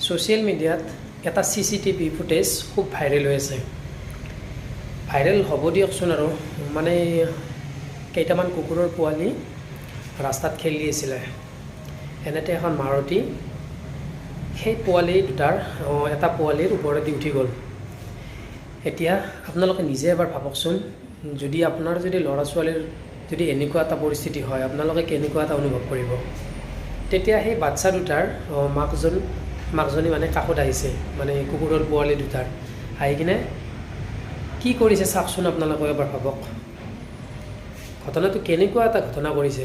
Social মিডিয়াত এটা CCTV footage খুব ভাইৰেল হৈ আছে। ভাইৰেল হ'ব দিয়কচোন আৰু। মানে কেইটামান কুকুৰৰ পোৱালি ৰাস্তাত খেলি আছিলে। এনেতে এখন মাৰুতি সেই পোৱালি দুটাৰ এটা পোৱালিৰ ওপৰেদি উঠি গ'ল। এতিয়া আপোনালোকে নিজে এবাৰ ভাবকচোন, যদি আপোনাৰ যদি ল'ৰা ছোৱালীৰ যদি এনেকুৱা এটা পৰিস্থিতি হয়, আপোনালোকে কেনেকুৱা এটা অনুভৱ কৰিব? তেতিয়া সেই বাচ্ছা দুটাৰ মাকজনী মানে কাষত আহিছে, মানে কুকুৰৰ পোৱালি দুটাৰ আহি কিনে কি কৰিছে চাওকচোন। আপোনালোকে এবাৰ ভাবক, ঘটনাটো কেনেকুৱা এটা ঘটনা কৰিছে।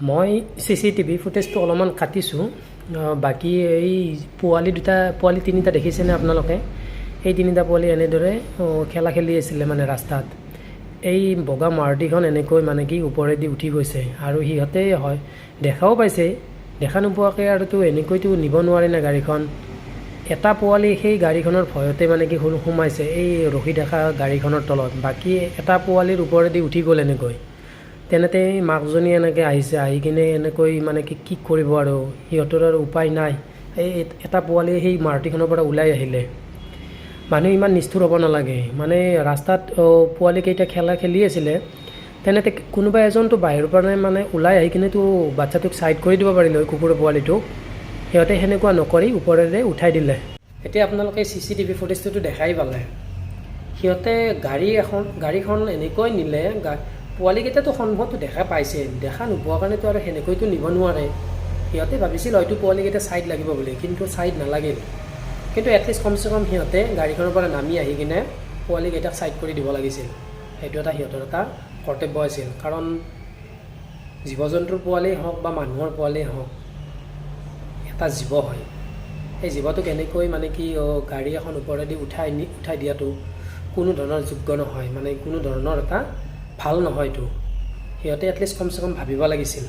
মই চিচিটিভি ফুটেজটো অলপমান কাটিছোঁ। বাকী এই পোৱালি দুটা, পোৱালি তিনিটা দেখিছেনে আপোনালোকে? এই তিনিটা পোৱালি এনেদৰে খেলা খেলি আছিলে মানে ৰাস্তাত। এই বগা মাৰুতিখন এনেকৈ মানে কি ওপৰেদি উঠি গৈছে আৰু সিহঁতে হয় দেখাও পাইছে। দেখা নোপোৱাকৈ আৰুতো এনেকৈতো নিব নোৱাৰে না গাড়ীখন। এটা পোৱালি সেই গাড়ীখনৰ ভয়তে মানে কি সোমাইছে এই ৰখি থকা গাড়ীখনৰ তলত। বাকী এটা পোৱালিৰ ওপৰেদি উঠি গ'ল এনেকৈ। তেনেতে মাকজনী এনেকৈ আহিছে, আহি কিনে এনেকৈ মানে কি কি কৰিব আৰু, সিহঁতৰ আৰু উপায় নাই। এই এটা পোৱালি সেই মাৰুতিখনৰ পৰা ওলাই আহিলে। মানুহ ইমান নিষ্ঠুৰ হ'ব নালাগে। মানে ৰাস্তাত পোৱালিকেইটা খেলা খেলি আছিলে, তেনেতে কোনোবা এজনতো বাহিৰৰ পৰা মানে ওলাই আহি কিনেতো বাচ্ছাটোক ছাইড কৰি দিব পাৰিলে হয়, কুকুৰৰ পোৱালিটোক। সিহঁতে সেনেকুৱা নকৰি ওপৰেৰে উঠাই দিলে। এতিয়া আপোনালোকে চিচিটিভি ফুটেজটোতো দেখাই পালে। সিহঁতে গাড়ীখন এনেকৈ নিলে, পোৱালিকেইটাতো সন্মুখতো দেখা পাইছে। দেখা নোপোৱাৰ কাৰণেতো আৰু সেনেকৈতো নিব নোৱাৰে। সিহঁতে ভাবিছিল হয়তো পোৱালিকেইটা ছাইড লাগিব বুলি, কিন্তু ছাইড নালাগিল। কিন্তু এটলিষ্ট কমচে কম সিহঁতে গাড়ীখনৰ পৰা নামি আহি কিনে পোৱালিকেইটাক ছাইড কৰি দিব লাগিছিল। সেইটো এটা সিহঁতৰ এটা কৰ্তব্য আছিল। কাৰণ জীৱ জন্তুৰ পোৱালিয়েই হওক বা মানুহৰ পোৱালিয়েই হওক, এটা জীৱ হয়। সেই জীৱটোক এনেকৈ মানে কি গাড়ী এখন ওপৰেদি উঠাই দিয়াটো কোনো ধৰণৰ যোগ্য নহয়, মানে কোনো ধৰণৰ এটা ভাল নহয় এইটো। সিহঁতে এটলিষ্ট কমচে কম ভাবিব লাগিছিল।